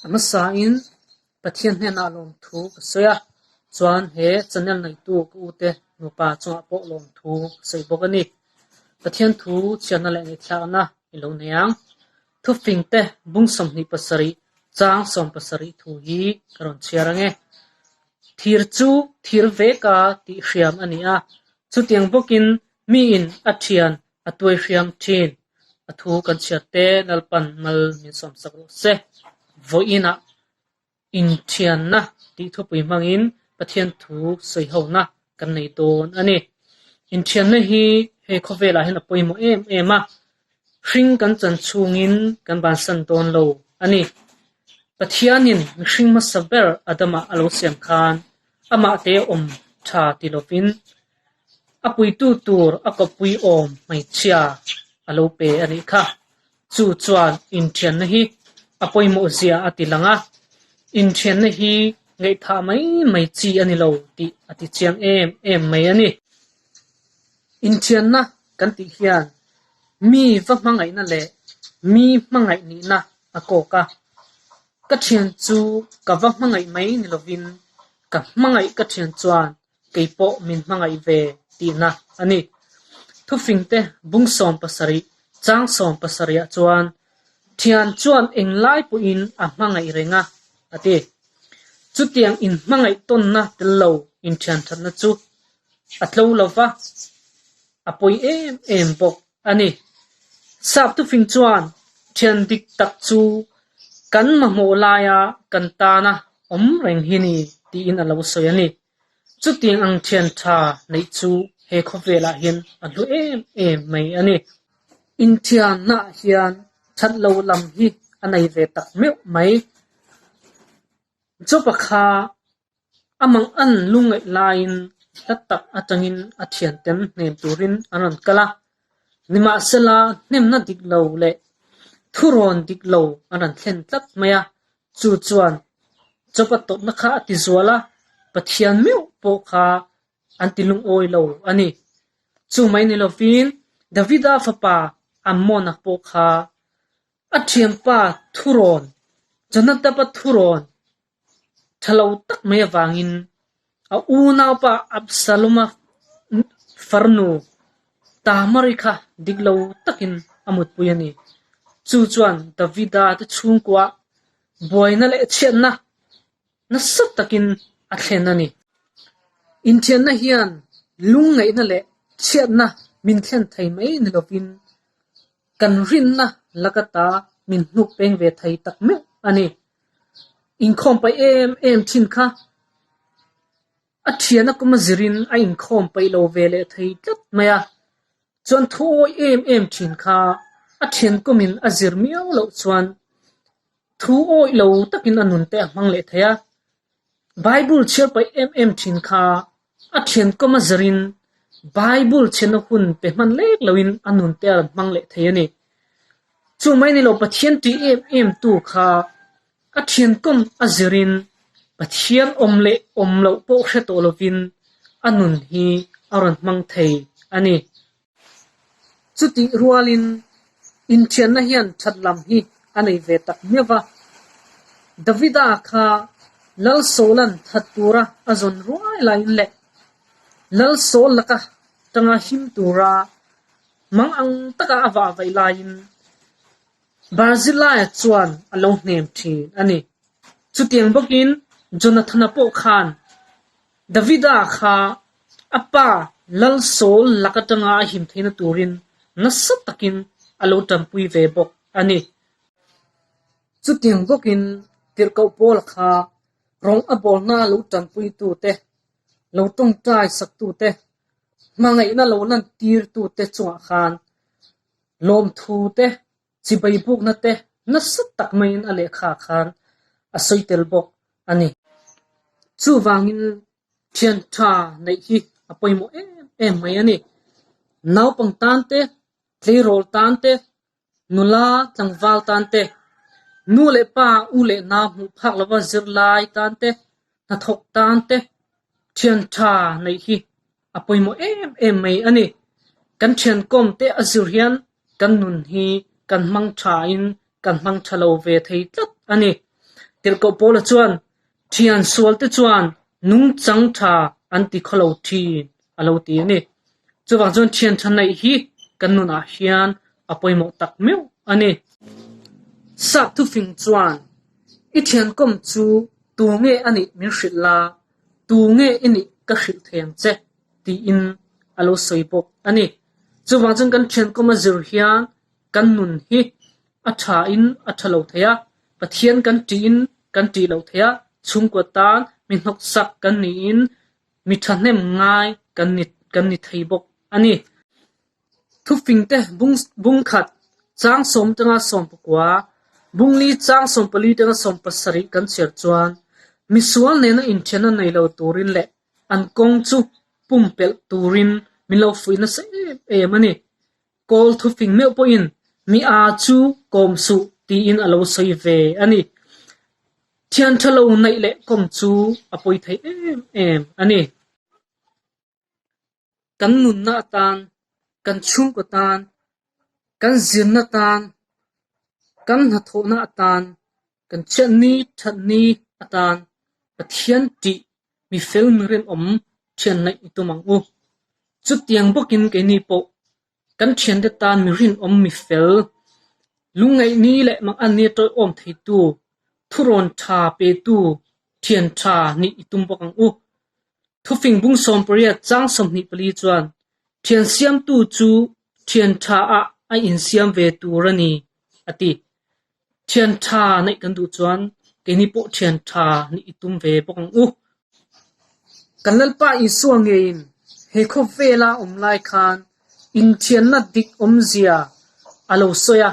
A hmasain Pathian hnenah lawmthu ka sawi a, chuan he channel neitu ka ute nupa chungah pawh lawmthu ka sawi bawk a ni. Pathian thu chhiarna leh ngaihthlakna i lo nei ang. Thufing te bung 27 chang 70 thu hi ka rawn chhiar ange. Thir chu thir veka tih hriam a ni a, chutiang bawkin miin a thian a tuai hriam thin. A thu kan chhiar te Lalpan mal min sawmsak rawh se. Vawiinah inthianna tih thupui hmangin Pathian thu sawihona kan nei dawn a ni. Inthianna hi hei khawvelah hian a pawimawh em em a, hring kan chan chhungin kan bansan dawn lo a ni. Pathianin mihring hmasa ber Adama a lo siam khan amah te awm tha ti lovin a puitu tur a kawppui awm hmeichhia a lo pe a nih kha. Chu chuan inthianna hi a pawimawh zia a ti lang a, inthianna hi ngaihthah mai mai chi a ni lo tih a ti chiang em em mai a ni. Inthianna kan tih hian mi va hmangaihna leh mi hmangaih nihna a kawk a, ka thian chu ka va hmangaih mai ni lovin ka hmangaih ka thian chuan kei pawh min hmangaih ve tihna a ni. Thufingte bung 70 chang 70 ah chuan thian chuan englai pawhin a hmangaih reng a, a ti. Chutiang inhmangaih tawnna tel lo inthian thatna chu a tlo lo va, a pawi em em bawk a ni. Sap thufing chuan thian dik tak chu kan mamawh laia kan tana awm reng hi ni tiin a lo sawi a ni. Chutiang ang thian tha neih chu he khawvelah hian a hlu em em mai a ni. Inthiannaah hian that lo lam hi a nei ve tak meuh mai. Job-a kha a mangan lungngaih laiin hla tak atangin a thiantem hnem turin an rawn kal a, nimahsela hnemna dik lo leh thurawn dik lo an rawn thlen tlat mai a, chu chuan Job-a tawpna kha a ti zual a, Pathian meuh pawh kha an ti lungawi lo a ni. Chu mai ni lovin Davida fapa Ammona pawh kha a thianpa thurawn, Jonadaba thurawn tha lo tak mai avangin a unaupa Absaloma farnu Tamari kha dik lo takin a mutpui a ni. Chu chuan Davida te chhungkua buaina leh chhiatna nasa takin a thlen a ni. Inthianna hian lungngaihna leh chhiatna min thlen thei mai ni lovin kan rinna lakata min hnuk peng ve thei tak meuh a ni. Inkhawm paih em em thin kha a thiana kum a zirin a inkhawm paih lo ve leh thei tlat mai a, chuan thu awi em em thin kha a thian kumin a zir miau loh chuan thu awih lo takin a nun te a hmang leh thei a. Bible chhiar paih em em thin kha a thian kum a zirin Bible chhiarna hun pe hman lek loin a nun te a rawn hmang leh thei a ni. Chu mai ni lo Pathian tih em em tu kha a thian kum a zirin Pathian awm leh awm loh pawh hre tawh lovin a nun hi a rawn hmang thei a ni. Chutih rualin inthianna hian that lam hi a nei ve tak miau va. Davida kha Lal Saula'n that tura a zawn ruai laiin leh Lal Saul laka tanga him tura mang ang taka a vah vaih laiin Barzillai chuan a lo hnem thin a ni. Chutiang bawkin Jonathana pawh khan Davida kha a pa Lal Saul lak atanga a him theihna turin nasa takin a lo tanpui ve bawk a ni. Chutiang bawkin tirhkoh Paula kha rawng a bawlna lo tanpuitute, lo tawngtai saktute, hmangaihna lo lantirtute chungah khan lawmthu te, chibai bukna te nasa tak maiin a lehkha khan a sawi tel bawk a ni. Chuvangin thian tha neih hi a pawimawh em em mai a ni. Naupang tan te, tleirawl tan te, nula tlangval tan te, nu leh pa u leh nau hmuh phak lova zirlai tan te, hnathawk tan te thian tha neih hi a pawimawh em em mai a ni. Kan thiankawm te a zir hian kan nun hi kan hmang tha in kan hmang tha lo ve thei tlat a ni. Tirhkoh Paula chuan, Thian sualte chuan nungchang tha an ti khawlo thin, a lo ti a ni. Chuvang chuan thian tha neih hi kan nunah hian a pawimawh tak meuh a ni. Sap thufing chuan, I thiankawm chu tu nge a nih min hrilh la, tu nge i nih ka hrilh thei ang che, tiin a lo sawi bawk a ni. Chuvang chuan kan thiankawm a zir hian kan nun hi a tha in a tha lo thei a, Pathian kan tih in kan tih lo thei a, chhungkua tan mi hnawksak kan niin mi thahnem ngai kan ni kan ni thei bawk a ni. Thufingte bung bungkhat chang sawm tanga sawmpakua, bungli chang sawmpali tanga sawmpasarih kan chhiar chuan misual nena inthianna nei lo turin leh an kawng chu pumpelh turin min lo fuih nasa em em a ni. Kawl thufing meuh pawhin mi a chu kawm suh tiin a lo sawi ve a ni. Thian tha lo neih leh kawm chu a pawi thei em em a ni. Kan nunna atan, kan chhungkaw tan, kan zirna tan, kan hnathawhna atan, kan chhiatni thatni atan Pathian tih mi fel mi rinawm thian neih i tum ang u. Chutiang bawkin keini pawh kan thiante tan mi rinawm mi fel, lungngaihni leh manganni tawihawm theitu, thurawn tha petu thian tha nih i tum bawk ang u. Thufing bung 18 chang 24 chuan thian siamtu chu thian tha ah a insiam ve tur a ni, a ti. Thian tha neih kan duh chuan keini pawh thian tha nih i tum ve bawk ang u. Kan Lalpa Isua ngeiin he khawvela awm lai khan inthianna dik awmzia a lo sawi a.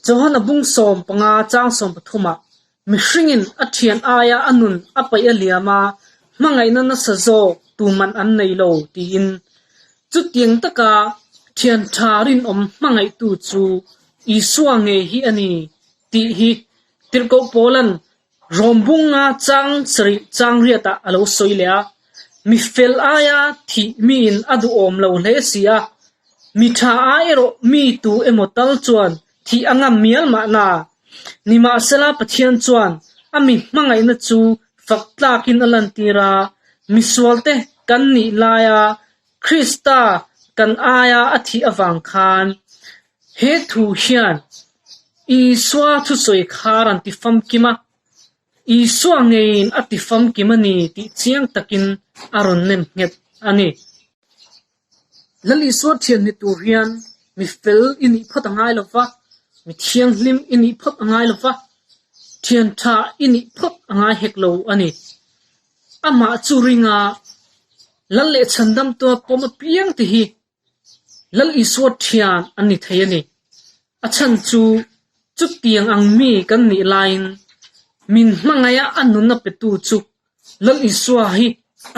Johana bung 15 chang 13 ah mihringin a thian aia a nun a paih a liam a, hmangaihna nasa zawk tuman an nei lo tiin Chutiang taka thian tha rinawm hmangaihtu chu Isua ngei hi a ni tih hi Tirhkoh Paula'n Rawmbunga chang sarih chang riatah a lo sawi leh a. Mi fel aia thih miin a duhawm lo hle si a, mi tha ai erawh mi tu emaw tal chuan thih a ngam mial mahna. Nimahsela Pathian chuan a mi hmangaihna chu fak tlakin a lantir a, misualte kan nih laia Krista kan aia a thih avang khan he thu hian Isua thusawi kha rawn ti famkim a, Isua ngeiin a ti famkim a ni tih chiang takin a rawn nem nghet a ni. Lal Isua thian ni tur hian mi fel i nih phawt a ngai lo va, mi thianghlim i nih phawt a ngai lo va, thian tha i nih phawt a ngai hek lo a ni. Amah chu ringa Lal leh Chhandamtua pawm apiang te hi Lal Isua thian an ni thei a ni. A chhan chu chutiang ang mi kan nih laiin min hmangaih a a nunna petu chu Lal Isua hi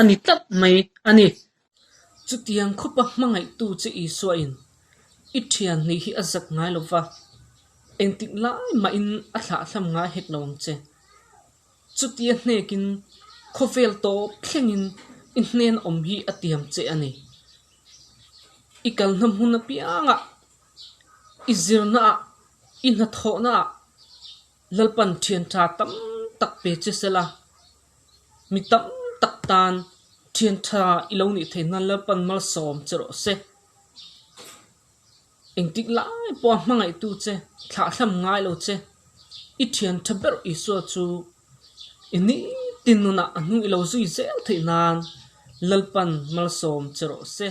a ni tlat mai a ni. Chutiang khawpa hmangaihtu che Isuain i thian nih hi a zak ngai lo va, engtik lai mahin a thlahthlam ngai hek lo ang che. Chutia hnekin khawvel tawp thlengin i hnen awm hi a tiam che a ni. I kalna hmun apiangah, i zirnaah, i hnathawhnaah Lalpan thian tha tam tak pe che sela, mi tam tak tan thian tha i lo nih theih nan Lalpan malsawm che rawh se. Engtik lai pawha hmangaihtu che, thlahthlam ngai lo che, i thian tha ber Isua chu i nitin nunah a hnung i lo zui zel theih nan Lalpan malsawm che rawh se.